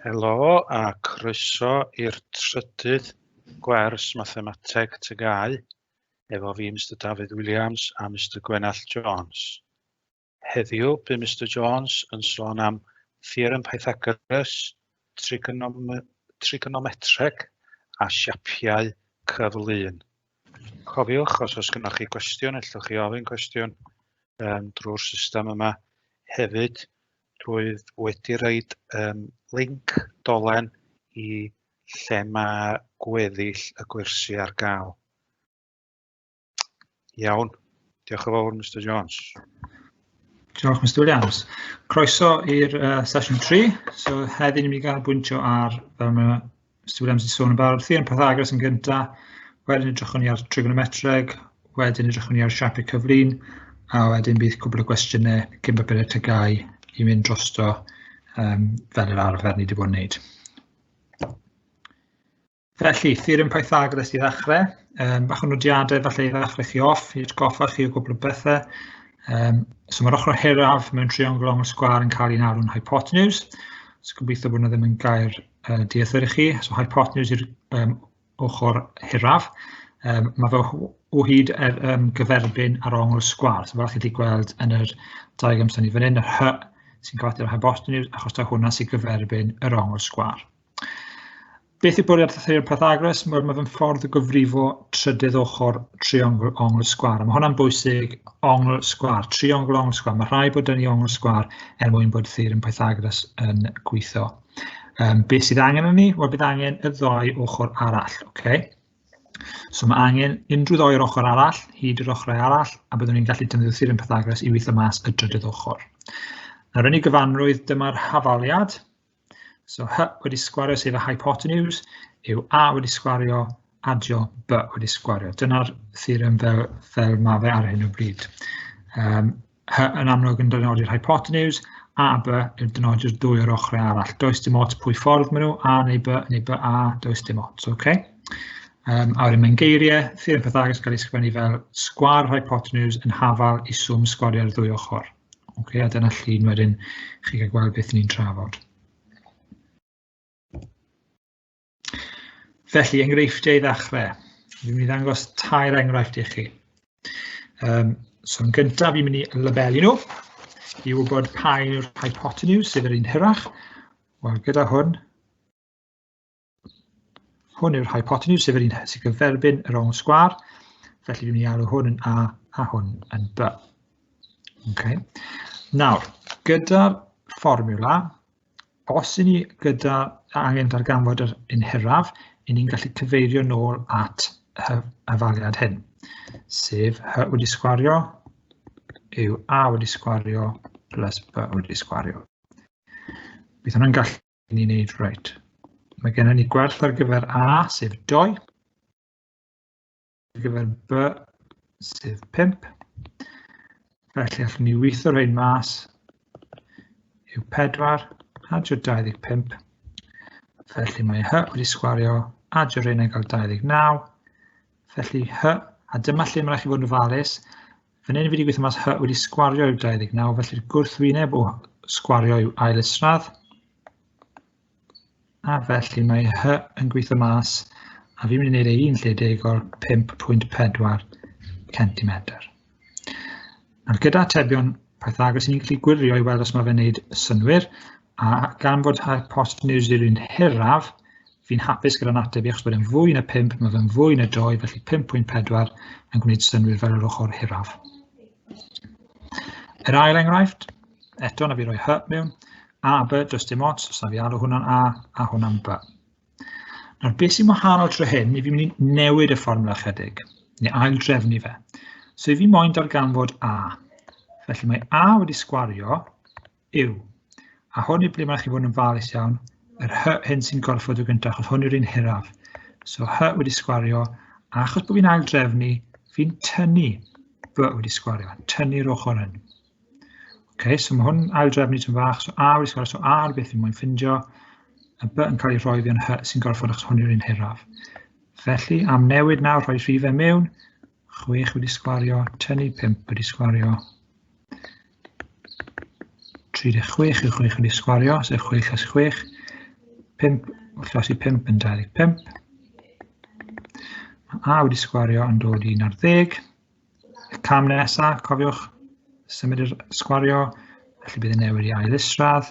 Helo a croeso i'r trydydd gwers Mathemateg TGAU efo fi Mister Dafydd Williams a Mister Gwenallt Jones. Heddiw bu Mister Jones yn sôn am Theorem Pythagoras, trigonom trigonometreg a siapiau cyflun. Cofiwch, os oes gennych chi gwestiwn, allwch chi ofyn cwestiwn drwy'r system yma. Hefyd, rwyf wedi rhoid link dolen i lle mae gweddill y gwersi ar gael. Iawn, diolch yn fawr Mr Jones. Diolch Mr Williams. Croeso i'r sesiwn 3. So heddi ni'n mynd i ganolbwyntio ar, fel mae Mr Williams wedi sôn yn barod, Theorem Pythagoras yn gyntaf, wedyn edrychwn ni ar trigonometreg, wedyn edrychwn ni ar siapiau cyflun, a wedyn bydd cwbl o gwestiynau cyn papurau TGAU i mynd drosto fel yr arfer ni wedi bod yn wneud. Felly, Theorem Pythagoras i ddechrau. Bach o nodiadau falle i ddechrau chi off, i atgoffa chi o gwbl o bethau. So mae'r ochr hiraf mewn triongl ongl sgwâr yn cael ei alw'n hypotenuse. So gobeithio bod yna ddim yn gair dieithr i chi. So hypotenuse yw'r ochr hiraf. Mae fe o hyd gyferbyn ar ongl sgwâr. So fel chi wedi gweld yn yr diagram sy'n ni fan hyn, yr H sy'n cyfateb i'r hypotenuse, achos taw hwnna sy'n gyferbyn yr ongl sgwâr. Beth yw bwriad Theorem Pythagoras? Wel, mae fe'n ffordd o gyfrifo trydydd ochr triongl ongl sgwâr. A mae hwnna'n bwysig, ongl sgwâr, triongl ongl sgwâr. Mae rhaid bod yn ei ongl sgwâr er mwyn bod Theorem Pythagoras yn gweithio. Beth sydd angen yn ni? Wel, bydd angen y ddau ochr arall, okay? So mae angen unrhyw ddau o'r ochr arall, hyd yr ochrau arall, a byddwn ni'n gallu defnyddio Theorem Pythagoras i weithio mas y drydydd ochr. Nawr, yn ei gyfanrwydd, dyma'r hafaliad. So H wedi sgwario, sef y hypotenuse, yw A wedi sgwario, adio B wedi sgwario. Dyna'r theorem fel mae fe ar hyn o bryd. H yn amlwg yn dynodi'r hypotenuse, A a B yn dynodi'r ddwy o'r ochrau arall. Does dim ots pwy ffordd maen nhw, A neu B neu B A, does dim ots, oce? A wedyn mewn geiriau, Theorem Pythagoras gael ei sgrifennu fel sgwâr hypotenuse yn hafal i swm sgwario'r ddwy ochr. Okay, a dyna llun wedyn chi gael gweld beth ni'n trafod. Felly, enghreifftiau i ddechrau. Fi'n mynd i ddangos tair enghraifft i chi. So yn gyntaf, fi'n mynd i labelu nhw i wybod pa un yw'r hypotenuse, sef yr un hirach. Wel, gyda hwn, hwn yw'r hypotenuse, sef yr un sy'n gyferbyn yr ongl sgwâr. Felly fi'n mynd i alw hwn yn A a hwn yn B. Okay. Nawr, gyda'r fformiwla, os i ni gyda angen darganfod yr un hiraf, i ni'n gallu cyfeirio nôl at hyfaliad hyn, sef H wedi sgwario yw A wedi sgwario plus B wedi sgwario. Bydd hwnna'n gallu ni wneud, reit. Mae gennym ni gwerth ar gyfer A, sef 2, ar gyfer B, sef 5. Felly allwn ni weithio rhain mas yw 4, adio 25. Felly mae H wedi sgwario, adio rhain yn cael 29. Felly H, a dyma lle mae'n rhaid chi fod yn ofalus, fan hyn fi wedi gweithio mas H wedi sgwario yw 29, felly'r gwrthwyneb o sgwario yw ail isradd. A felly mae H yn gweithio mas, a fi'n mynd i wneud ei un lle degol 5.4 cm. Nawr gyda atebion Pythagoras, ni'n gallu gwirio i weld os mae fe'n gwneud synnwyr, a gan fod hypotenuse yw'r un hiraf, fi'n hapus gyda'n ateb i achos bod e'n fwy na 5, mae fe'n fwy na 2, felly 5.4 yn gwneud synnwyr fel yr ochr hiraf. Yr ail enghraifft, eto na fi roi H mewn, A, B, does dim ots, os na fi alw hwnna'n A a hwnna'n B. Nawr, beth sy'n wahanol trwy hyn, i fi'n mynd i newid y fformwla chydig, neu ail drefnu fe. So i fi moyn darganfod A. Felly mae A wedi sgwario yw. A hwn yw ble mae'n chi fod yn ofalus iawn, yr H hyn sy'n gorfod o gyntaf, achos hwn yw'r un hiraf. So H wedi sgwario, a achos bod fi'n ail drefnu, fi'n tynnu B wedi sgwario, tynnu'r ochr hyn. Okay, so mae hwn ail drefnu tyn fach, so A wedi sgwario, so A yw'r beth fi'n moyn ffindio, a B yn cael ei rhoi fi yn H sy'n gorfod achos hwn yw'r un hiraf. Felly, am newid nawr, rhoi rhifau mewn, 6 wedi sgwario, tynnu 5 wedi sgwario, 36 yw 6 wedi sgwario, sef 6 as 6. 5 llosi 5 yn 25. Mae A wedi sgwario yn dod i 11. Y cam nesaf, cofiwch, symud yr sgwario, felly bydd yn newid i ail isradd,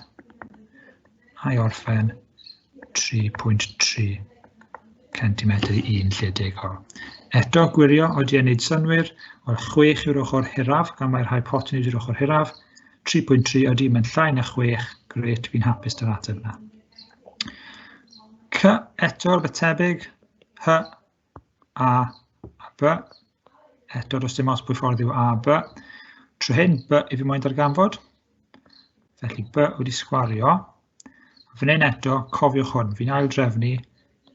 a'i orffen 3.3 cm i 1 lle degol. Eto, gwirio oeddi yn neud synwyr, o'r 6 yw'r ochr hiraf, gan mae'r hypotenuse yw'r ochr hiraf, 3.3 ydy, mae'n llai na 6, gret, fi'n hapus dy'r ateb yna. C, eto, rhywbeth tebyg, H, A, a B. Eto, does dim ots pwy ffordd yw A, B. Trwy hyn, B i fi moyn darganfod. Felly B wedi sgwario. Fan hyn eto, cofiwch hwn, fi'n ail drefnu.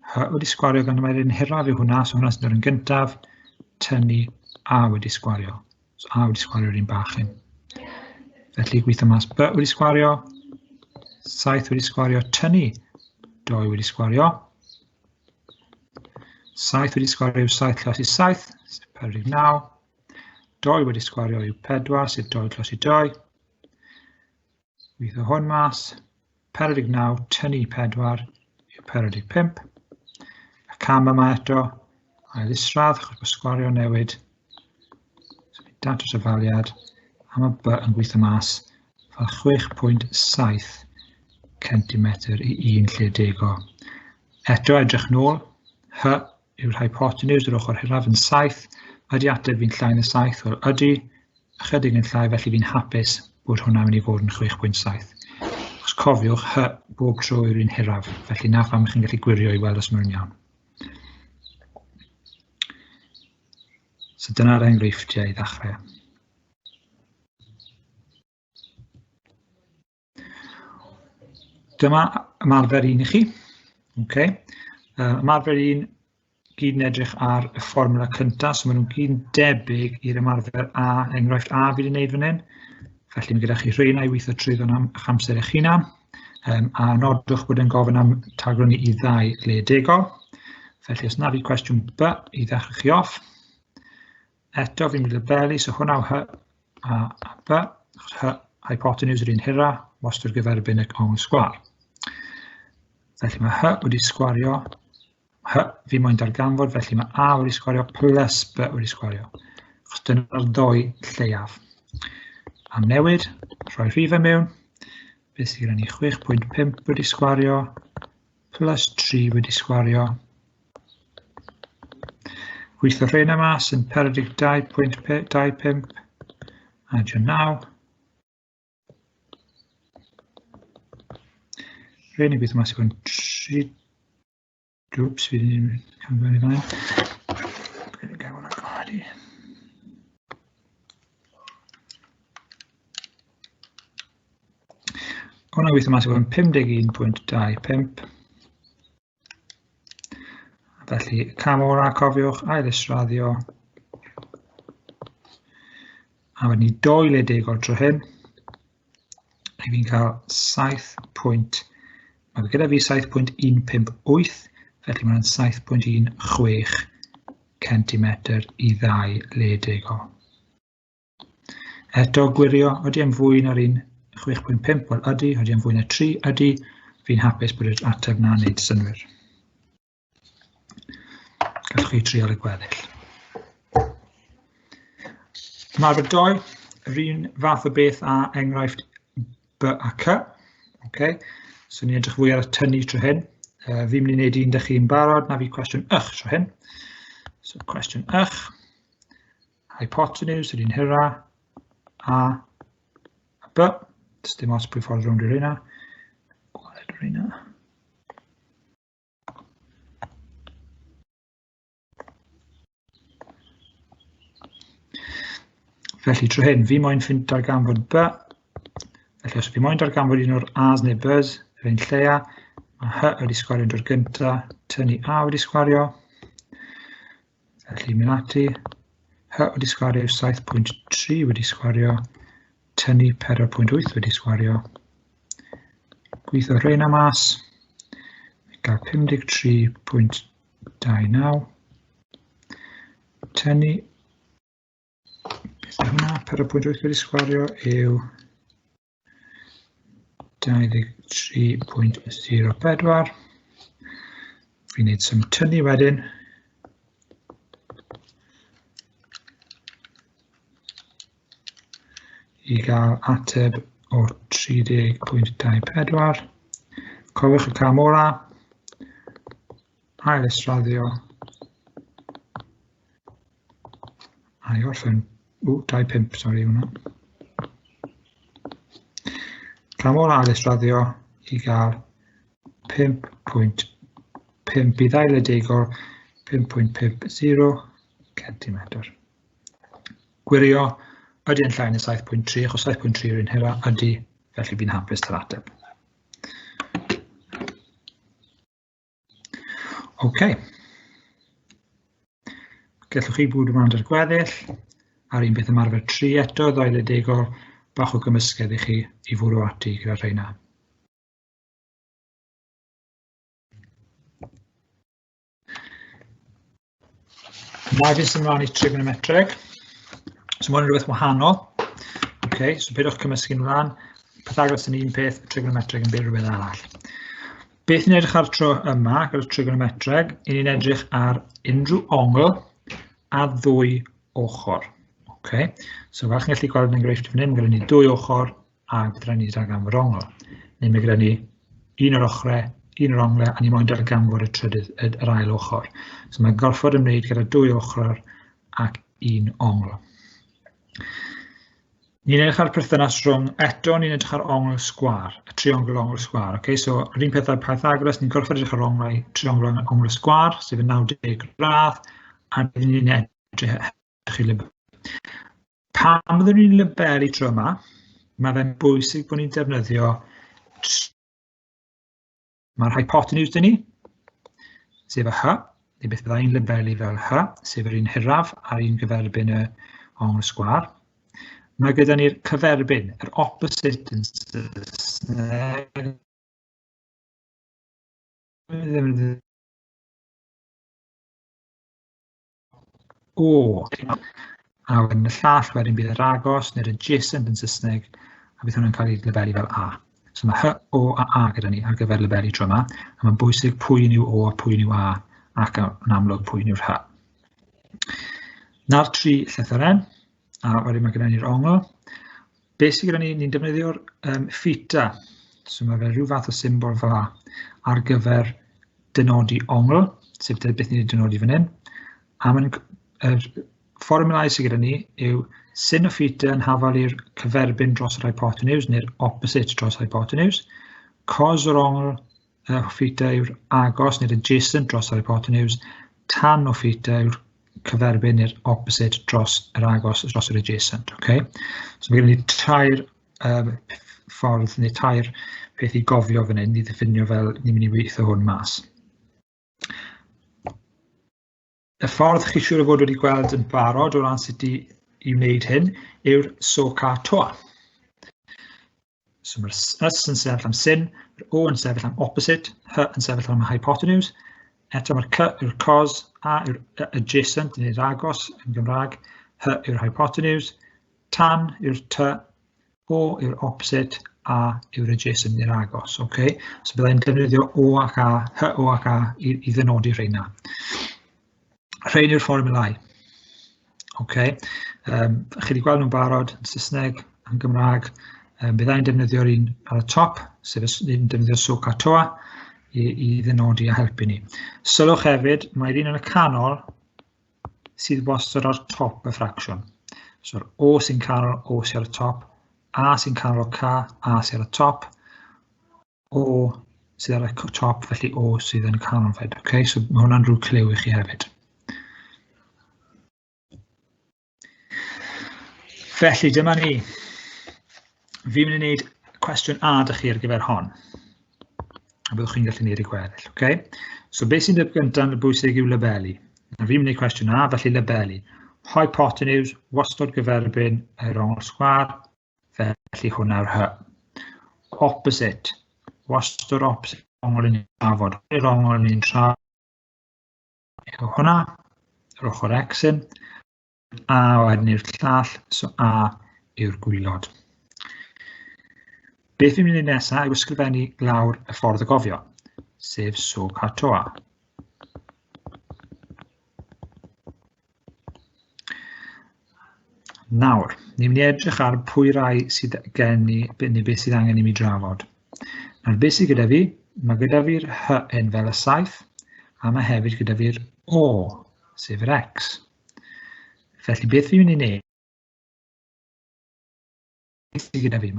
H wedi sgwario gan mae'r un hiraf yw hwnna, so hwnna sy'n dod yn gyntaf. Tynnu A wedi sgwario. So A wedi sgwario'r un bach hyn. Felly gweithio mas B wedi sgwario, 7 wedi sgwario, tynnu 2 wedi sgwario. 7 wedi sgwario yw 7 llos i 7, sef 49. 2 wedi sgwario yw 4, sef 2 llos i 2. Gweithio hwn mas, 49 tynnu 4 yw 45. Y cam yma eto, ail isradd, achos bod sgwario newid. So, datrys y faliad, a mae B yn gweithio mas fel 6.7 cm i 1 lle dego. Eto edrych nôl, H yw'r hypotenuse yr ochr hiraf yn 7, ydy ateb fi'n llai na 7? Wel ydy, ychydig yn llai, felly fi'n hapus bod hwnna'n mynd i fod yn 6.7. Os cofiwch, H bob tro yw'r un hiraf, felly na pham chi'n gallu gwirio i weld os mae'n iawn. So dyna'r enghreifftiau i ddechrau. Dyma ymarfer un i chi. Okay. Ymarfer un gyd yn edrych ar y fformwla cyntaf, so maen nhw'n gyd yn debyg i'r ymarfer A, enghraifft A fi wedi gwneud fan hyn. Felly mae gyda chi rheina i weithio trwyddo am eich amser eich hunan. A nodwch bod yn gofyn am tagflenni i ddau le degol. Felly os na fi cwestiwn B i ddechrau chi off. Eto fi'n mynd i labelu, so hwnna yw H, A a B. H, hypotenuse yr un hira, wastad gyferbyn y ongl sgwâr. Felly mae H wedi sgwario, H fi moyn darganfod, felly mae A wedi sgwario plus B wedi sgwario. Achos dyna'r ddoi lleiaf. Am newid, rhoi rhifau mewn. Beth sydd gyda ni? 6.5 wedi sgwario, plus 3 wedi sgwario. Gweithio rheina mas yn 42.25 adio 9. Rheina gweithio mas i fod yn 3. Oops, fi ddim yn camgymryd fan hyn. Dwi'n gael hwnna godi. Hwnna gweithio mas i fod yn 51.25. Felly, cam ola, cofiwch, ail israddio. A wedyn ni doi le degol tro hyn. A fi'n cael 7 pwynt, mae gyda fi 7.158, felly mae'n 7.16 cm i ddau le degol. Eto, gwirio, ydy e'n fwy na'r un 6.5? Wel, ydy. Ydy e'n fwy na 3? Ydy. Fi'n hapus bod yr ateb na'n neud synnwyr. Gallwch chi trial y gweddill. Ymarfer 2, yr un fath o beth â enghraifft B a C. Okay. So ni'n edrych fwy ar y tynnu trwy hyn. Fi'n mynd i wneud un dych chi'n barod, na fi cwestiwn ych trwy hyn. So cwestiwn ych. Hypotenuse ydy'n hira, A, a B. Does dim ots pwy ffordd rownd i'r reina. Gwared o'r reina. Felly trwy hyn, fi moyn ffind darganfod B. Felly os fi moyn darganfod un o'r A's neu B's, yr un lleia, mae H wedi sgwario'n dod gynta, tynnu A wedi sgwario. Felly mynd ati, H wedi sgwario 7.3 wedi sgwario, tynnu 4.8 wedi sgwario. Gweithio rheina mas, gael 53.29. Tynnu, beth yw hwnna, 4.8 wedi sgwario yw 23.04. Fi'n neud swm tynnu wedyn. I gael ateb o 30.24. Cofiwch y cam ola. Ail israddio. A i orffen. Ww, 25, sori hwnna. Cam ola ail israddio i gael 5.5 i ddau ledegol 5.50 cm. Gwirio, ydy yn llai na 7.3, achos 7.3 yw'r un hira, ydy, felly fi'n hapus ta'r ateb. OK. Gallwch chi bwrw ymlaen ar gweddill, a'r un beth ymarfer 3 eto, ddau ledegol, bach o gymysgedd i chi i fwrw ati gyda rheina. Mae fi'n symud ymlaen i trigonometreg. So mae hwn yn rhywbeth wahanol. Okay, so peidiwch cymysgu nhw lan. Pythagoras yn un peth, trigonometreg yn byd rhywbeth arall. Beth ni'n edrych ar tro yma gyda trigonometreg, i ni'n edrych ar unrhyw ongl a ddwy ochr. Okay. So fel chi'n gallu gweld yn enghraifft fan hyn, mae gyda ni dwy ochr a bydd rhaid ni darganfod ongl. Neu mae gyda ni un o'r ochrau, un o'r onglau, a ni moyn darganfod y trydydd, yr ail ochr. So mae'n gorfod ymwneud gyda dwy ochr ac un ongl. Ni'n edrych ar perthynas rhwng, eto ni'n edrych ar ongl sgwar, y triongl ongl sgwar. Okay? So, yr un peth â'r Pythagoras, ni'n gorfod edrych ar onglau triongl ongl sgwar, sef y 90 gradd, a ni'n edrych i Pam byddwn ni'n labelu tro yma, mae fe'n bwysig bod ni'n defnyddio Mae'r hypotenuse dyn ni, sef y H, neu beth byddai'n labelu fel H, sef yr un hiraf a'r un gyferbyn y ongl sgwâr. Mae gyda ni'r cyferbyn, yr opposite yn Saesneg. O. A wedyn y llall wedyn bydd yr agos neu'r adjacent yn Saesneg, a bydd hwnna'n cael ei labelu fel A. So mae H, O a A gyda ni ar gyfer labelu tro yma, a mae'n bwysig pwy yw O a pwy yw A, ac yn amlwg pwy yw'r H. Na'r tri llythyren, a wedyn mae gyda ni'r ongl. Beth sydd gyda ni, ni'n defnyddio'r theta, so mae fe rhyw fath o symbol fel 'a ar gyfer dynodi ongl, sef beth ni'n dynodi fan hyn. A mae'n, yr fformiwlau sydd gyda ni yw sin o theta yn hafal i'r cyferbyn dros yr hypotenuse, neu'r opposite dros hypotenuse. Cos o'r ongl theta yw'r agos neu'r adjacent dros yr hypotenuse. Tan o theta yw'r cyferbyn neu'r opposite dros yr agos dros yr adjacent. Okay? So mae gennym ni tair ffordd neu tair peth i gofio fan hyn i ddiffinio fel ni'n mynd i weithio hwn mas. Y ffordd chi siŵr o fod wedi gweld yn barod o ran sut i wneud hyn yw'r SOHCAHTOA. So mae'r S yn sefyll am sin, mae'r O yn sefyll am opposite, H yn sefyll am hypotenuse, eto mae'r C yw'r cos, A yw'r adjacent neu'r agos yn Gymraeg, H yw'r hypotenuse, tan yw'r T, O yw'r opposite, A yw'r adjacent neu'r agos. Okay? So byddai'n defnyddio O ac A, H, O ac A i ddynodi rheina. Rhein yw'r fformiwlau. Okay. Chi wedi gweld nhw'n barod yn Saesneg, yn Gymraeg. Byddai'n defnyddio'r un ar y top, sef ni'n defnyddio SOHCAHTOA i ddynodi a helpu ni. Sylwch hefyd, mae'r un yn y canol sydd wastad ar top y ffracsiwn. So'r O sy'n canol, O sy'n ar y top, A sy'n canol C, A sy'n ar y top, O sydd ar y top, felly O sydd yn y canol fed. Okay, so mae hwnna'n rhyw cliw i chi hefyd. Felly dyma ni. Fi'n mynd i wneud cwestiwn A dych chi ar gyfer hon. A byddwch chi'n gallu gwneud y gweddill. Okay? So beth sy'n gyntaf yn bwysig yw labelu. Na fi'n mynd i cwestiwn A, felly labelu. Hypotenuse, wastad gyferbyn yr ongl sgwâr, felly hwnna'r H. Opposite, wastad opposite ongl yn trafod. Yr ongl ni'n trafod yw hwnna, yr ochr X yn. A wedyn yw'r llall, so A yw'r gwaelod. Beth fi'n mynd i wneud nesaf yw ysgrifennu lawr y ffordd o gofio, sef SOHCAHTOA. Nawr, ni'n mynd i edrych ar pwy rai sydd gen i, neu beth sydd angen i mi drafod. Nawr, beth sydd gyda fi? Mae gyda fi'r H yn fel y 7, a mae hefyd gyda fi'r O, sef yr X. Felly, beth fi'n mynd i wneud sydd gyda fi?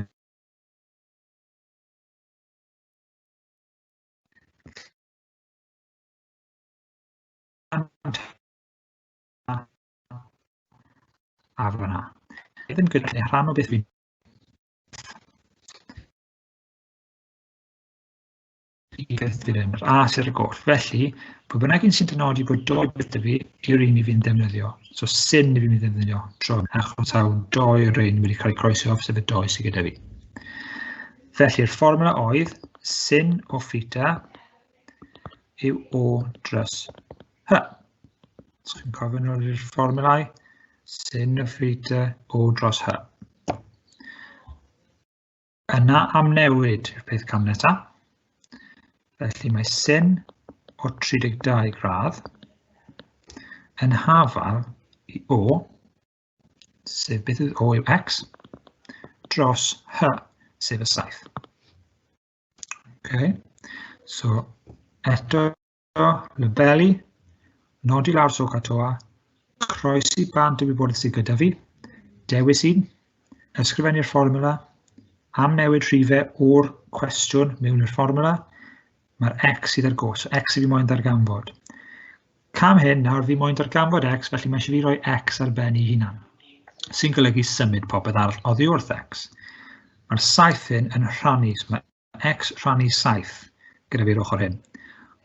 A fyna. Ddim gyda rhan o beth fi'n beth fydd yn yr A sydd ar y goll. Felly, pwy bynnag un sy'n dynodi bod doi beth dy fi, yw'r un i fi'n defnyddio. So sin i fi'n defnyddio tro, achos taw doi o'r rhain wedi cael eu croesi off, sef y doi sydd gyda fi. Felly'r fformula oedd sin o theta yw O dros H. Os chi'n cofio nôl i'r fformulau, sin o theta O dros H. Yna amnewid yw'r peth cam nesaf. Felly mae sin o 32 gradd yn hafal i O, sef beth yw O yw X, dros H, sef y 7. Okay. So eto labelu, nodi lawr SOHCAHTOA, croesi bant y wybodaeth sydd gyda fi, dewis un, ysgrifennu'r fformula, amnewid rhifau o'r cwestiwn mewn i'r fformula, mae'r x sydd ar goll, so x i fi moyn ddarganfod. Cam hyn, nawr fi moyn darganfod x, felly mae eisiau fi roi x ar ben ei hunan, sy'n golygu symud popeth arall oddi wrth x. Mae'r 7 hyn yn rhannu, so mae x rhannu 7 gyda fi'r ochr hyn.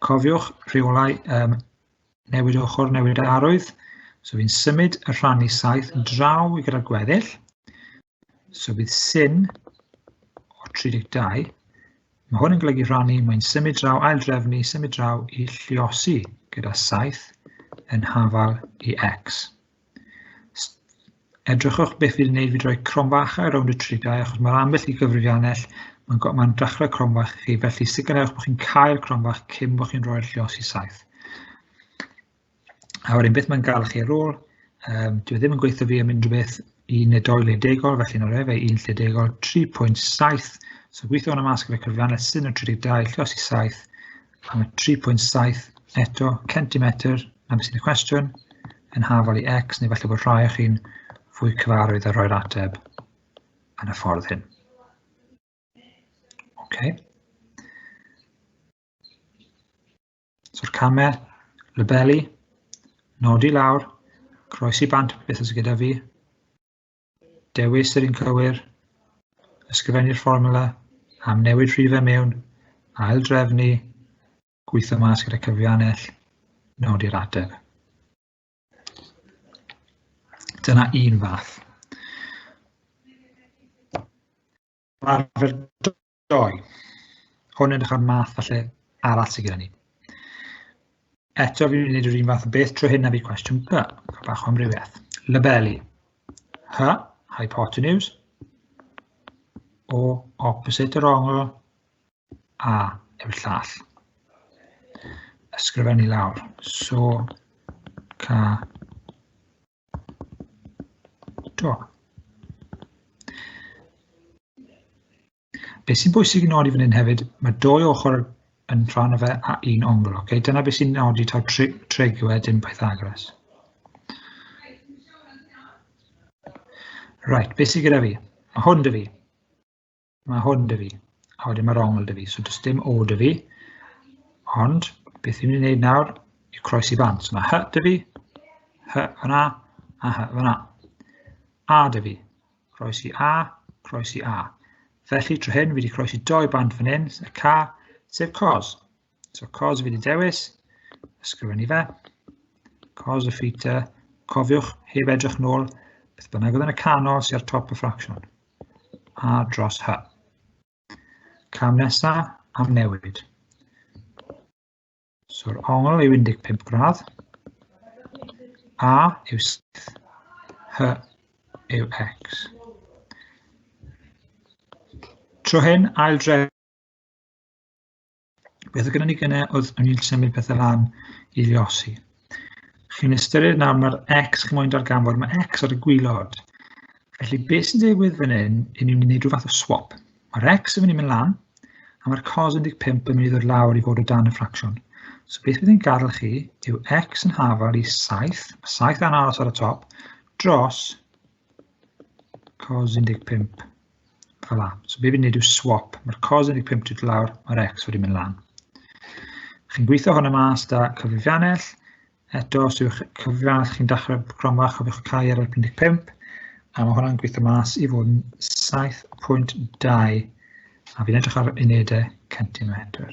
Cofiwch rheolau newid ochr, newid arwydd. So fi'n symud y rhannu 7 draw i gyda'r gweddill. So bydd sin o 32. Mae hwn yn golygu rhannu, mae'n symud draw, aildrefnu, symud draw i lliosi gyda 7 yn hafal i x. Edrychwch beth fi'n gwneud, fi'n rhoi cromfachau rownd y 32, achos mae'r ambell i gyfrifiannell, mae'n ma dechrau cromfach chi, felly sicrhewch bod chi'n cael cromfach cyn bod chi'n rhoi'r lliosi 7. A wedyn beth mae'n gael chi ar ôl, dyw e ddim yn gweithio fi am unrhyw beth un neu doi le degol, felly nawr efe un lle degol, 3.7, so gweithio hwnna mas gyda cyfrifiannell sy'n o 32, lliosi 7, a mae 3.7 eto centimetr, na beth sy'n y cwestiwn, yn hafal i x, neu falle bod rhai o chi'n fwy cyfarwydd ar roi'r ateb yn y ffordd hyn. Okay. So'r camau, labelu, nodi lawr, croesi bant beth sydd gyda fi, dewis yr un cywir, ysgrifennu'r fformula, amnewid rhifau mewn, aildrefnu, gweithio mas gyda cyfrifiannell, nodi'r ateb. Dyna un fath. Arfer doi. Hwn yn edrych ar math falle arall sydd gyda ni. Eto fi'n mynd i wneud yr un fath o beth, tro hyn na fi cwestiwn B, cael bach o amrywiaeth. Labelu. H, hypotenuse. O, opposite yr ongl. A yw'r llall. Ysgrifennu lawr. So, ca, do. Beth sy'n bwysig i nodi fan hyn hefyd, mae doi ochr yn rhan o fe a un ongl. Okay? Dyna beth sy'n nodi taw trig yw e, dim Pythagoras. Right, beth sydd gyda fi? Mae hwn dy fi. Mae hwn dy fi. A wedyn mae'r ongl dy fi. So does dim O dy fi. Ond, beth fi'n mynd i wneud nawr yw croesi bant. So mae H dy fi, H fyna, a H fyna. A dy fi. Croesi A, croesi A. Felly, tro hyn, fi wedi croesi doi bant fan hyn, y C, sef cos. So cos fi wedi dewis, ysgrifennu fe. Cos y theta, cofiwch, heb edrych nôl, beth bynnag oedd yn y canol sydd ar top y ffracsiwn. A dros H. Cam nesaf, am newid. So'r ongl yw 15 gradd. A yw 7, H yw X. Tro hyn, ail drefnu. Beth oedd gennym ni gynnau oedd o'n i'n symud pethau lan i liosi. Chi'n ystyried nawr mae'r x chi moyn darganfod, mae x ar y gwylod. Felly beth sy'n digwydd fan hyn, yw ni'n mynd i wneud rhyw fath o swap. Mae'r x yn mynd i mynd lan, a mae'r cos 15 yn mynd i ddod lawr i fod o dan y ffracsiwn. So beth bydd yn gadael chi yw x yn hafal i 7, mae 7 yn aros ar y top, dros cos 15 fel la. So be fi'n neud yw swap. Mae'r cos 15 wedi lawr, mae'r x wedi mynd lan. Chi'n gweithio hwnna mas da cyfrifiannell. Eto, os yw'ch cyfrifiannell chi'n dechrau cronfa, chofiwch cau ar yr 15, a mae hwnna'n gweithio mas i fod yn 7.2, a fi'n edrych ar unedau centimetr.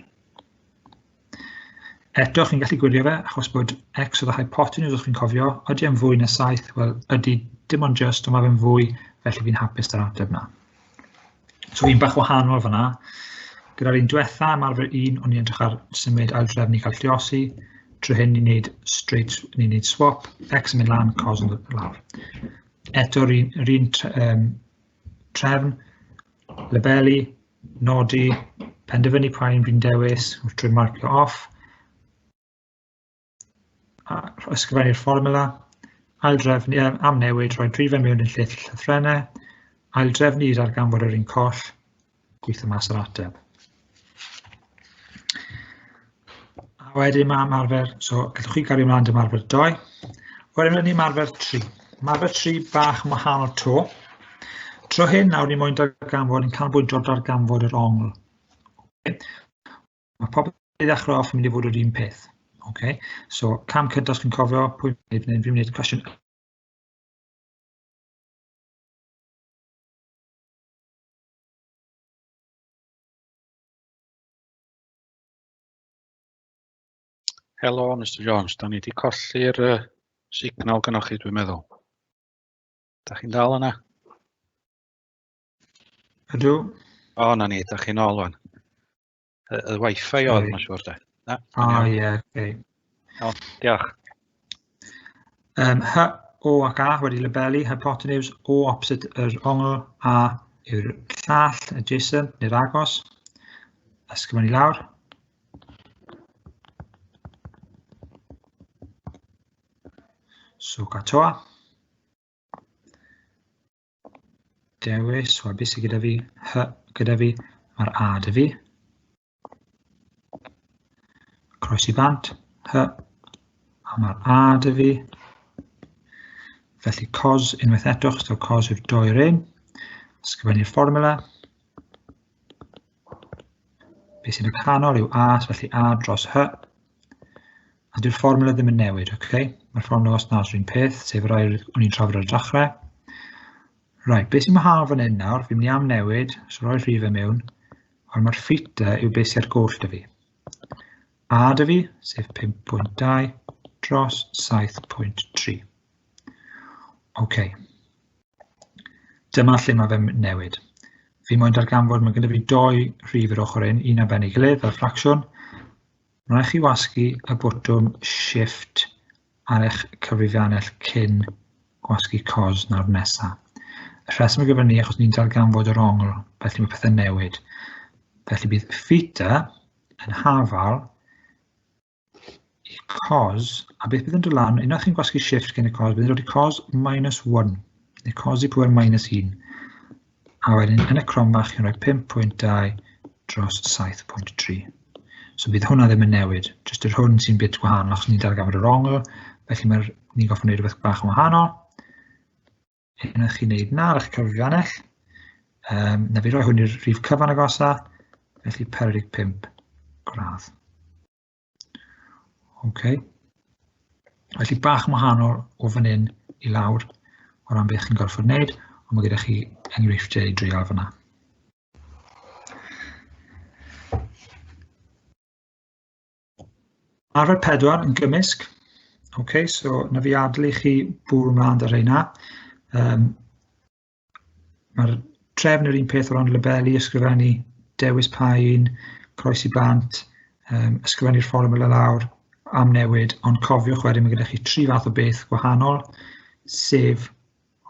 Eto, chi'n gallu gwirio fe, achos bod x oedd y hypotenuse, os chi'n cofio, ydy e'n fwy na 7? Wel, ydy, dim ond just, ond mae fe'n fwy, felly fi'n hapus da'r ateb na. So un bach wahanol fyna. Gyda'r un diwetha, ymarfer un, o'n i'n edrych ar symud aildrefnu cael lliosi. Trwy hyn ni'n neud straight, ni'n neud swap, x yn mynd lan, cos yn dod lawr. Eto'r un, yr un trefn, labelu, nodi, penderfynu pa un fi'n dewis, trwy marcio off, a ysgrifennu'r fformula, aildrefnu, am newid, rhoi rhifau mewn yn lle llythrennau, aildrefnu i ddarganfod yr un coll, gweithio mas yr ateb. A wedyn mae ymarfer, so gallwch chi gario ymlaen ymarfer 2. Wedyn mae ni ymarfer 3. Ymarfer 3 bach yn wahanol to. Tro hyn nawr ni moyn darganfod, ni'n canolbwyntio ar darganfod yr ongl. Okay. Mae popeth i ddechrau off yn mynd i fod yr un peth. Okay. So cam cyntaf os chi'n cofio, pwy fi'n gwneud, fi'n gwneud cwestiwn. Helo, Mr Jones. Da ni wedi colli'r signal gynnwch chi, dwi'n meddwl. Da chi'n dal yna? Ydw. O, na ni, da chi'n ôl wan. Y wifi oedd, mae'n siŵr, da. Na, o, ie, oce. O, diolch. H, O ac A wedi labelu, hypotenuse, O opposite yr ongl, A yw'r llall, adjacent, neu'r agos. Ysgrifennu lawr. So, katoa. Dewis, wel, beth sydd gyda fi? H gyda fi, mae'r A dy fi. Croesi bant, H, a mae'r A dy fi. Felly cos unwaith eto, achos taw cos yw'r doi un. Ysgrifennu'r fformula. Beth sy'n y canol yw A, felly A dros H. A dyw'r fformula ddim yn newid, oce? Okay? Mae'r fformula os na'r un peth, sef yr air o'n i'n trafod ar y dechrau. Right, beth sy'n wahanol fan hyn nawr, fi'n mynd i am newid, so rhoi rhif e mewn, ond mae'r theta yw beth sy'n ar goll dy fi. A dy fi, sef 5.2 dros 7.3. Oce. Dyma lle mae fe'n newid. Fi moyn darganfod, mae gyda fi doi rhif yr ochr hyn, un ar ben ei gilydd fel ffracsiwn. Mae'n rhaid chi wasgu y botwm Shift ar eich cyfrifiannell cyn gwasgu cos nawr nesa. Y rheswm ar gyfer ni, achos ni'n darganfod yr ongl, felly mae pethau'n newid. Felly bydd theta yn hafal i cos, a beth bydd yn dod lan, unwaith chi'n gwasgu shift cyn y cos, bydd yn dod i cos minus 1, neu cos i pwer minus 1. A wedyn yn y cromfach chi'n rhoi 5.2 dros 7.3. So bydd hwnna ddim yn newid, jyst yr hwn sy'n bit gwahanol, achos ni'n darganfod yr ongl, felly mae'r ni'n goffod wneud rhywbeth bach yn wahanol. Unwaith chi'n gwneud na ar eich cyfrifiannell, na fi roi hwn i'r rhif cyfan agosa, felly 45 gradd. OK. Felly bach yn wahanol o fan hyn i lawr o ran beth chi'n gorfod wneud, ond mae gyda chi enghreifftiau i dreial fyna. Arfer 4 yn gymysg. OK, so na fi adael i chi bwrw ymlaen ar rheina. Mae'r trefn yr un peth o ran labelu, ysgrifennu, dewis pa un, croesi bant, ysgrifennu'r fformula lawr, am newid, ond cofiwch wedyn mae gyda chi tri fath o beth gwahanol, sef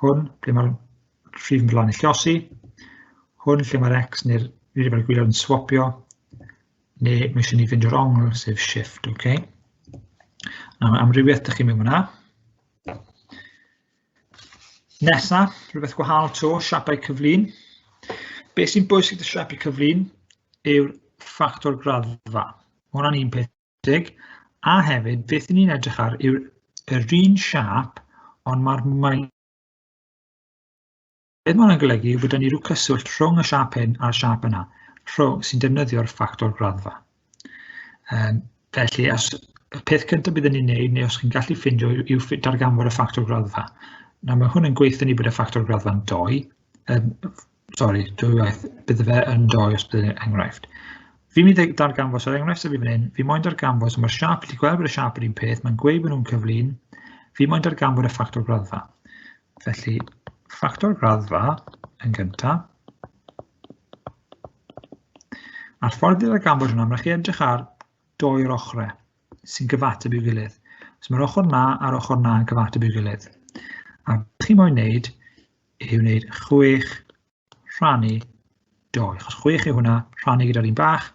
hwn, ble mae'r rhif yn dod lan i lliosi, hwn lle mae'r X neu'r rhif ar y gwaelod yn swapio, neu mae eisiau ni fynd i'r ongl, sef shift, oce? Okay? Nawr, mae amrywiaeth ydych chi mewn hwnna. Nesa, rhywbeth gwahanol to, siapau cyflin. Beth sy'n bwysig dy siapau cyflin yw'r ffactor graddfa. Mae hwnna'n un peth dig. A hefyd, beth ni'n edrych ar yw'r yr un siap, ond mae'r maint. Beth mae hwnna'n golygu yw bod ni rhyw cyswllt rhwng y siap hyn a'r siap yna, rhwng sy'n defnyddio'r ffactor graddfa. Felly, os, y peth cyntaf byddwn ni'n neud, neu os chi'n gallu ffindio, yw darganfod y ffactor graddfa. Nawr, mae hwn yn gweithio ni bod y ffactor graddfa'n 2. Sori, dwywaith, bydde fe yn 2 os bydd enghraifft. Fi'n mynd i darganfod, so enghraifft sydd fi fan hyn, fi moyn darganfod, so mae'r siap, ti'n gweld bod y siap yr un peth, mae'n gweud bod nhw'n cyflin, fi moyn darganfod y ffactor graddfa. Felly, ffactor graddfa yn gyntaf. A'r ffordd i ddarganfod hwnna, mae'n chi edrych ar doi'r ochrau sy'n gyfateb i'w gilydd. So mae'r ochr na a'r ochr na yn gyfateb i'w gilydd. A beth chi moyn wneud yw wneud 6 rhannu 2. Achos 6 yw hwnna, rhannu gyda'r un bach,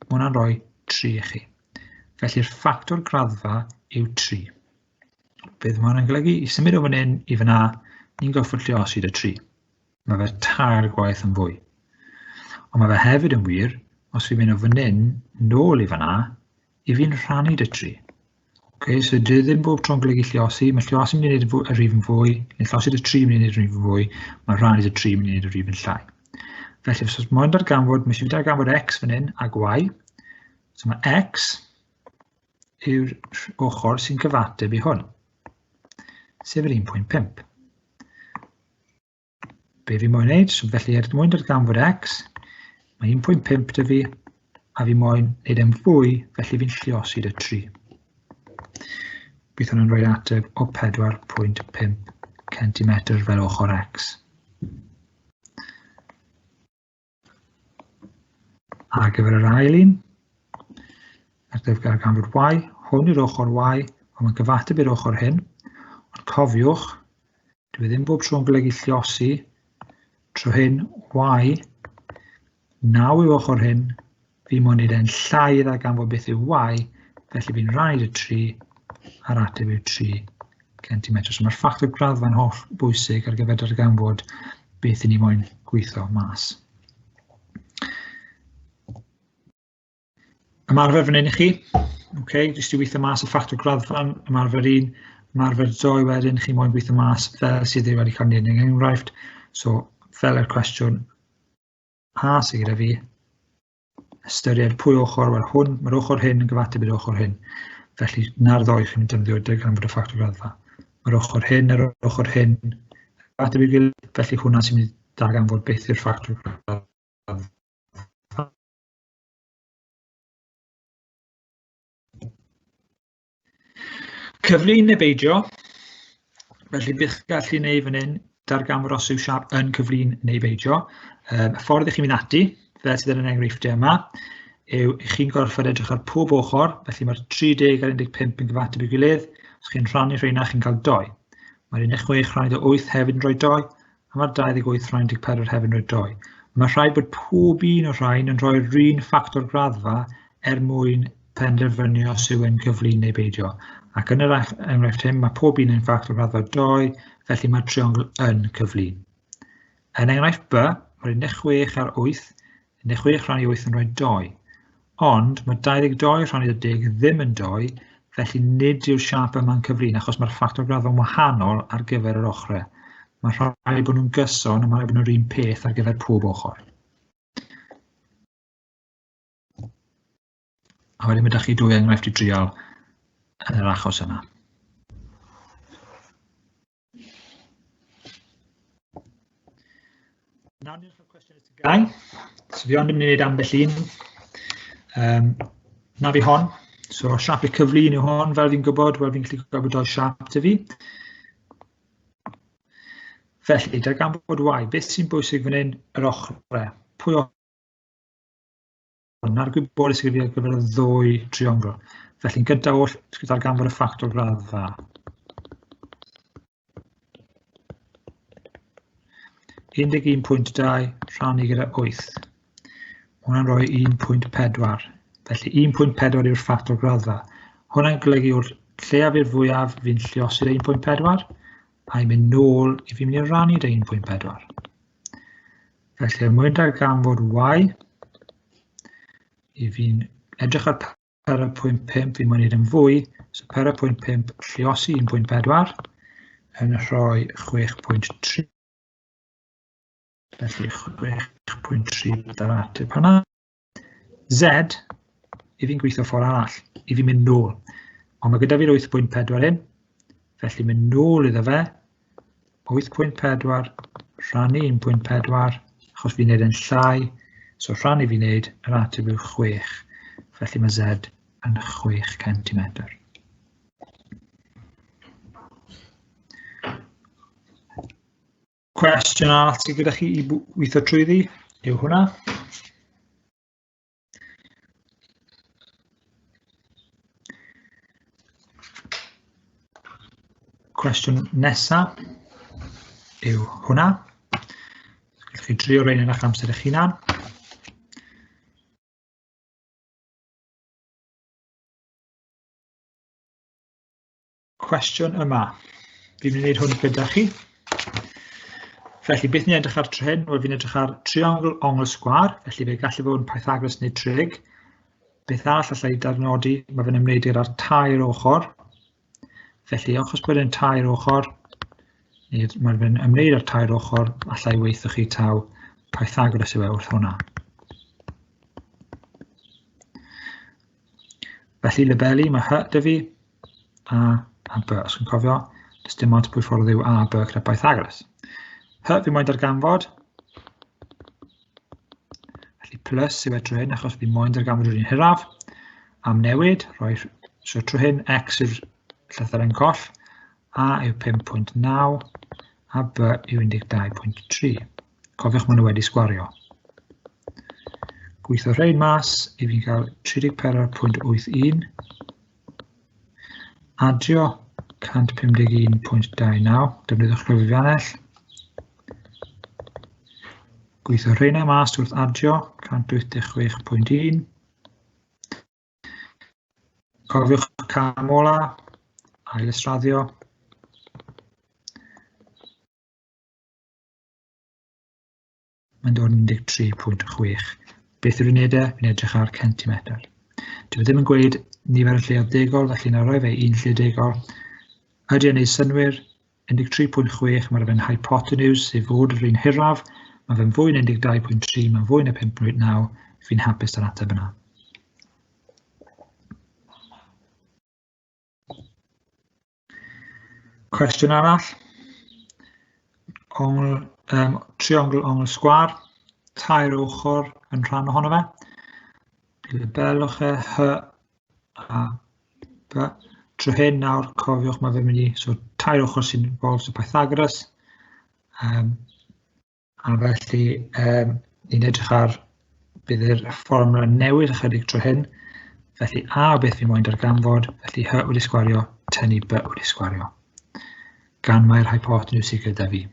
mae hwnna'n rhoi 3 i chi. Felly'r ffactor graddfa yw 3. Beth mae hwnna'n golygu? I symud o fan hyn i fyna, ni'n gorfod lluosi dy 3. Mae fe tair gwaith yn fwy. Ond mae fe hefyd yn wir, os fi'n mynd o fan hyn nôl i fyna, i fi'n rhannu dy 3. Okay, so dwi ddim bob tro'n golygu lluosi, mae lluosi mynd i wneud y rhif yn fwy, neu lluosi dy 3 mynd i wneud y rhif yn fwy, mae rhannu dy 3 mynd i wneud y rhif yn llai. Felly, os oes moyn darganfod, mae eisiau fi darganfod x fan hyn ag y. So mae x yw'r ochr sy'n cyfateb i hwn, sef yr 1.5. Be fi moyn wneud? So felly er mwyn darganfod x, mae 1.5 dy fi, a fi moyn wneud e'n fwy, felly fi'n lluosi dy 3. Bydd hwnna'n rhoi ateb o 4.5 cm fel ochr x. Ar gyfer yr ail un, ar gyfer ganfod y, hwn yw'r ochr y, ond mae'n gyfateb i'r ochr hyn. Ond cofiwch, dwi ddim bob tro'n golygu lluosi, tro hyn y, 9 yw ochr hyn, fi moyn neud e'n llai i ddarganfod beth yw y, felly fi'n rhaid y 3, a'r ateb yw 3 cm. So mae'r ffactor graddfa'n holl bwysig ar gyfer darganfod beth i ni moyn gweithio mas. Ymarfer fan hyn i chi. Okay, jyst i weithio mas y ffactor graddfa'n ymarfer 1, ymarfer 2 wedyn, chi moyn gweithio mas fel sydd wedi cael ei wneud yn enghraifft. So, fel yr cwestiwn A sydd gyda fi, ystyried pwy ochr, wel hwn, mae'r ochr hyn yn gyfateb i'r ochr hyn. Felly, na'r ddoi chi'n defnyddio darganfod y ffactor graddfa. Mae'r ochr hyn a'r ochr hyn gyfateb i'w gilydd, felly hwnna sy'n mynd i darganfod beth yw'r ffactor graddfa. Cyflin neu beidio, felly bych gallu wneud fan hyn, darganfod os yw siap yn cyflin neu beidio. Y ffordd i chi'n mynd ati, fel sydd yn yr enghreifftiau yma, yw i chi'n gorfod edrych ar pob ochr, felly mae'r 30 a'r 15 yn gyfateb i'w gilydd, os chi'n rhannu rheina chi'n cael 2. Mae'r 16 rhannu 8 hefyd yn rhoi 2, a mae'r 28 rhannu 14 hefyd yn rhoi 2. Mae rhaid bod pob un o'r rhain yn rhoi'r un ffactor graddfa er mwyn penderfynu os yw e'n gyflin neu beidio. Ac yn yr enghraifft hyn, mae pob un yn ffactor graddfa 2, felly mae'r triongl yn cyflin. Yn enghraifft B, mae'r 16 a'r 8, 16 rhannu 8 yn rhoi 2. Ond mae 22 rhannu 10 ddim yn 2, felly nid yw'r siâp yma'n cyflin achos mae'r ffactor graddfa'n wahanol ar gyfer yr ochrau. Mae rhaid bod nhw'n gyson a mae rhaid bod nhw'r un peth ar gyfer pob ochr. A wedyn mae 'da chi dwy enghraifft i drial yn yr achos yna. Nawr ni'n cael cwestiwn i TGAU. So fi ond yn mynd i wneud ambell un. Na fi hon. So siap y cyflin yw hon, fel fi'n gwybod, wel fi'n gallu gwybod bod o'i siap ty fi. Felly, darganfod Y, beth sy'n bwysig fan hyn? Yr ochrau. Pwy ochr? Na'r gwybodaeth sydd gyda fi ar gyfer y ddwy triongl. Felly, yn gyntaf oll, darganfod y ffactor graddfa. 11.2 rhannu gyda 8. Mae hwnna'n rhoi 1.4. Felly 1.4 yw'r ffactor graddfa. Hwnna'n golygu o'r lleiaf i'r fwyaf fi'n lluosi'r 1.4. a i mynd nôl i fi'n mynd i rannu dy 1.4. Felly, er mwyn darganfod y, i fi'n edrych ar 4.5, fi'n mynd i yn fwy, so 4.5 lliosi 1.4 yn rhoi 6.3. Felly 6.3 byddai'r ateb hwnna. Z, i fi'n gweithio ffordd arall, i fi'n mynd nôl. Ond mae gyda fi'r 8.4 hyn, felly mynd nôl iddo fe, 8.4 rhannu 1.4, achos fi'n neud yn llai, so rhannu fi'n neud, yr ateb yw 6, felly mae Z yn 6 cm. Cwestiwn arall sydd gyda chi i weithio trwyddi yw hwnna. Cwestiwn nesaf yw hwnna. Gallwch chi drio rhain yn eich amser eich hunan. Cwestiwn yma. Fi'n mynd i wneud hwn gyda chi. Felly, beth ni'n edrych ar tro hyn? Wel, fi'n edrych ar triongl ongl sgwâr, felly fe gallu fod yn Pythagoras neu trig. Beth arall allai darnodi, mae fe'n ymwneud gyda'r tair ochr. Felly, achos bod e'n tair ochr, neu mae fe'n ymwneud â'r tair ochr, allai weithio chi taw Pythagoras yw e wrth hwnna. Felly, labelu, mae H dy fi, A a B. Os chi'n cofio, does dim ond pwy ffordd yw A a B gyda Pythagoras. H fi moyn darganfod. Felly plus yw e trwy hyn, achos fi moyn darganfod yr un hiraf. Am newid, rhoi, so trwy hyn x yw'r llythyren coll, A yw 5.9 a B yw 12.3. Cofiwch maen nhw wedi sgwario. Gweithio rhain mas i fi'n cael 34.81. Adio 151.29, defnyddiwch gyfrifiannell. Gweithio rheina mas wrth adio 186.1. Cofiwch cam ola, ail israddio. Mae'n dod yn 13.6. Beth yw'r unedau? Fi'n edrych ar centimetr. Dwi e ddim yn gweud nifer y lleoedd degol, felly na roi fe un lle degol. Ydy e'n neud synnwyr? 13.6, mae fe'n hypotenuse, sef fod yr un hiraf. Mae fe'n fwy na 12.3, mae'n fwy na 5.9. Fi'n hapus â'r ateb yna. Cwestiwn arall. Ongl, um, triongl ongl sgwar, tair ochr yn rhan ohono fe. Labelwch e H a B. Trwy hyn nawr, cofiwch mae fe'n mynd i, so tair ochr sy'n involved, so Pythagoras. Um, A felly um, ni'n edrych ar bydd yr fformwla newid ychydig trwy hyn. Felly A beth fi moyn darganfod, felly H wedi sgwario, tynnu B wedi sgwario. Gan mai'r hypotenuse sydd gyda fi.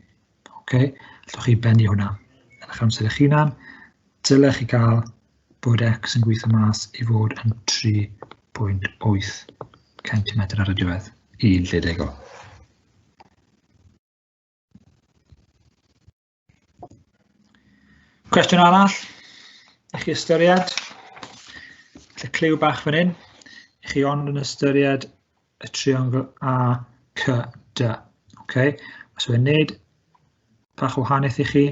Okay? Allwch chi bennu hwnna yn eich amser eich hunan. Dylech chi gael bod x yn gweithio mas i fod yn 3.8 cm ar y diwedd, un lle degol. Cwestiwn arall i chi ystyried. Felly cliw bach fan hyn. I chi ond yn ystyried y triongl A, C, D. Okay. Os yw'n neud bach o wahaniaeth i chi,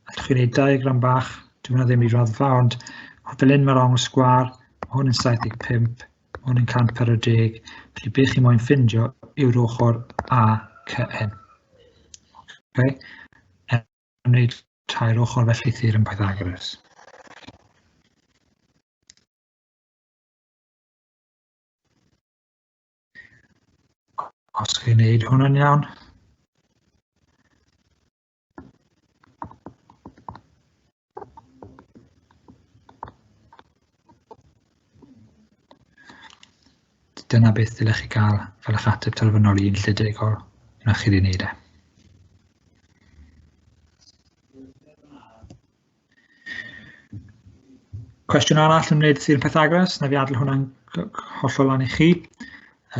allwch chi wneud diagram bach, dwi'n meddwl ddim i raddfa, ond fel hyn mae'r ongl sgwar, mae hwn yn 75, Mae hwn yn 140, felly beth chi moyn ffindio yw'r ochr A, C, N. Okay. Er wneud tair ochr felly theorem Pythagoras. Os chi'n gwneud hwnna'n iawn, Dyna beth ddylech chi gael fel eich ateb terfynol i un lle degol na chi wedi wneud e. Cwestiwn arall yn wneud sy'n Pythagoras, na fi adael hwnna'n hollol lan i chi.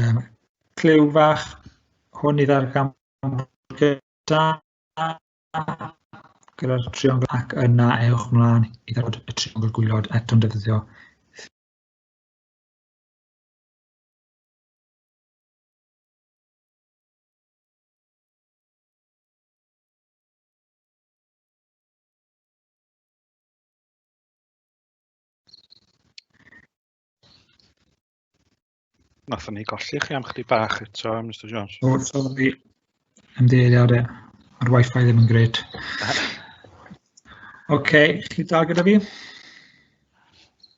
Um, clyw fach, hwn i ddarganfod gyda gyda'r triongl ac yna ewch mlaen i ddod y triongl gwaelod eto'n defnyddio Nathon ni golli chi am chydig bach eto, Mr Jones. O, sori. Ymddiheuriadau. Mae'r wifi ddim yn grêt. Oce, chi dal gyda fi?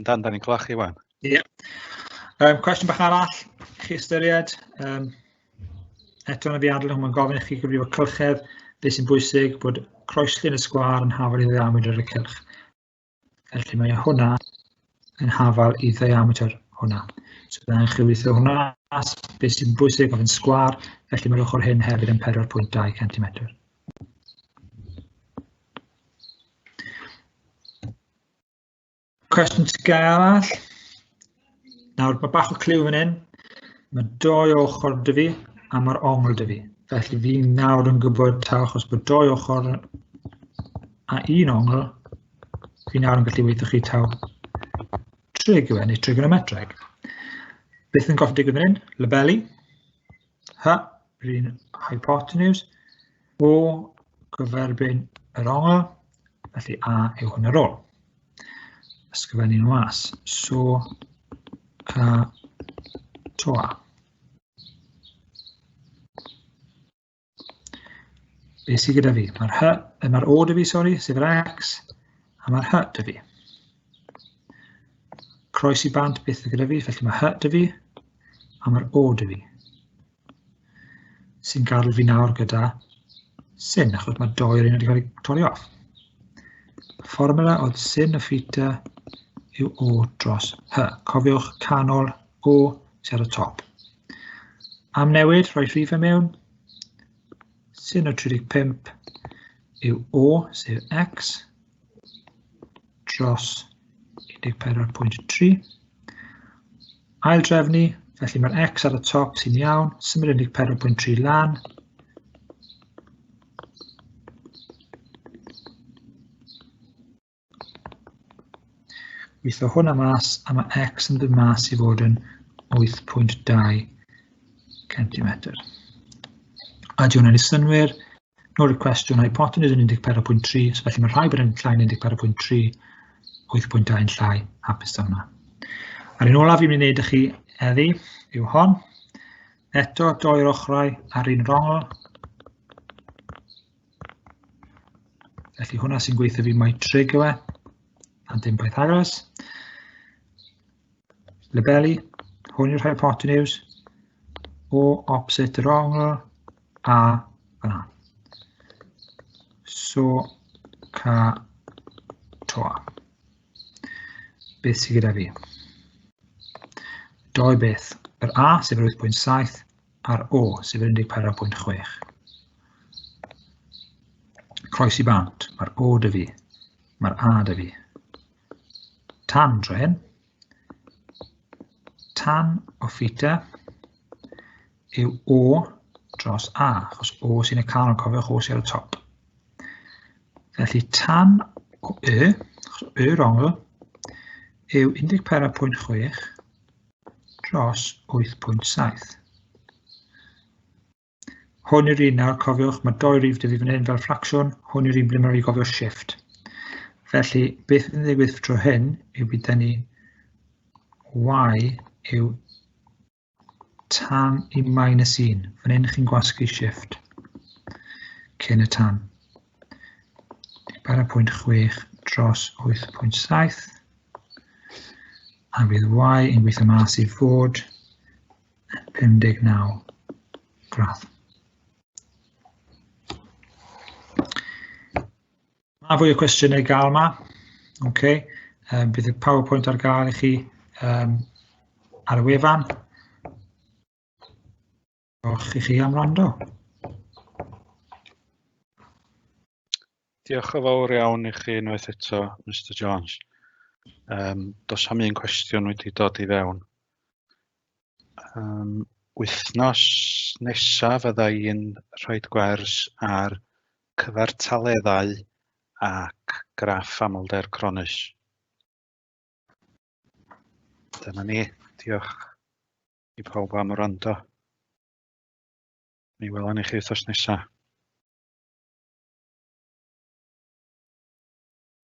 Dan, da ni'n clywed chi wan. Ie. Yeah. Cwestiwn bach arall, chi ystyried. Eto na fi adael, mae'n gofyn i chi gyfrifo cylchedd. Beth sy'n bwysig, bod croeslin y sgwâr yn hafal i ddiametr y cylch. Felly mae hwnna yn hafal i ddiametr hwnna. So byddai'n chi weithio hwnna, beth sy'n bwysig oedd yn sgwâr, felly mae'r ochr hyn hefyd yn 4.2 cm. Cwestiwn TGAU arall. Nawr, mae bach o cliw fan hyn. Mae dou ochr 'da fi a mae'r ongl 'da fi. Felly fi nawr yn gwybod taw achos bod dou ochr a un ongl, fi nawr yn gallu weithio chi taw trig yw e, neu trigonometreg. Beth yn gorfod digwydd fan hyn? Labelu. H, yr un hypotenuse. O, gyferbyn yr ongl. Felly A yw hwn ar ôl. Ysgrifennu'n was. So, C, to A. Beth sydd gyda fi? Mae'r H, mae'r O 'da fi, sori, sef yr X, a mae'r H 'da fi. Croes i bant, beth sydd gyda fi? Felly mae H 'da fi, a mae'r O 'da fi. Sy'n gadael fi nawr gyda sin, achos mae dou o'r un wedi cael ei torri off. Fformula oedd sin o theta yw O dros H. Cofiwch canol O sydd ar y top. Am newid, rhoi rhifau mewn. Sin o 35 yw O, sef X, dros 14.3. Ail drefnu, felly mae'r X ar y top sy'n iawn, symud 14.3 lan. Gweithio hwnna mas, a mae X yn dod mas i fod yn 8.2 cm. A di hwnna'n ei synnwyr. Nôl i'r cwestiwn, hypotenuse yn 14.3, so felly mae rhaid bod yn llai na 14.3, 8.2 yn llai, hapus da hwnna. A'r un olaf fi'n mynd i wneud i chi heddi yw hon. Eto, dou o'r ochrau ar un rongl. Felly hwnna sy'n gweithio fi mai trig yw e, a dim Pythagoras. Labelu, hwn yw'r hypotenuse, O opposite yr ongl, A fyna. So, C, to A. Beth sydd gyda fi? Doi beth. Yr A, sef yr 8.7, a'r O, sef yr 14.6. Croesi bant, mae'r O 'da fi, mae'r A 'da fi. Tan tro hyn. Tan o theta yw O dros A, achos O sy'n y canol, cofiwch O sy'n ar y top. Felly tan o Y, achos Y yw'r ongl, yw 14.6 dros 8.7. Hwn yw'r un nawr, cofiwch, mae dou rif 'da fi fan hyn fel ffracsiwn, hwn yw'r un ble mae'n rhaid gofio shift. Felly, beth yn ddigwydd tro hyn yw bydd dyn ni y yw tan i minus 1. Fan hyn chi'n gwasgu shift cyn y tan. 4.6 dros 8.7 a fydd y yn gweithio mas i fod 59 gradd. Mae fwy o cwestiynau i gael yma. Okay. Bydd y PowerPoint ar gael i chi ar y wefan. Diolch i chi am wrando. Diolch yn fawr iawn i chi unwaith eto, Mr Jones. Does am un cwestiwn wedi dod i fewn. Wythnos nesaf fydda i'n rhoi gwers ar cyfartaleddau ac graff amlder cronnus. Dyna ni. Diolch i pawb am wrando. Mi welwn ni chi wythnos nesaf.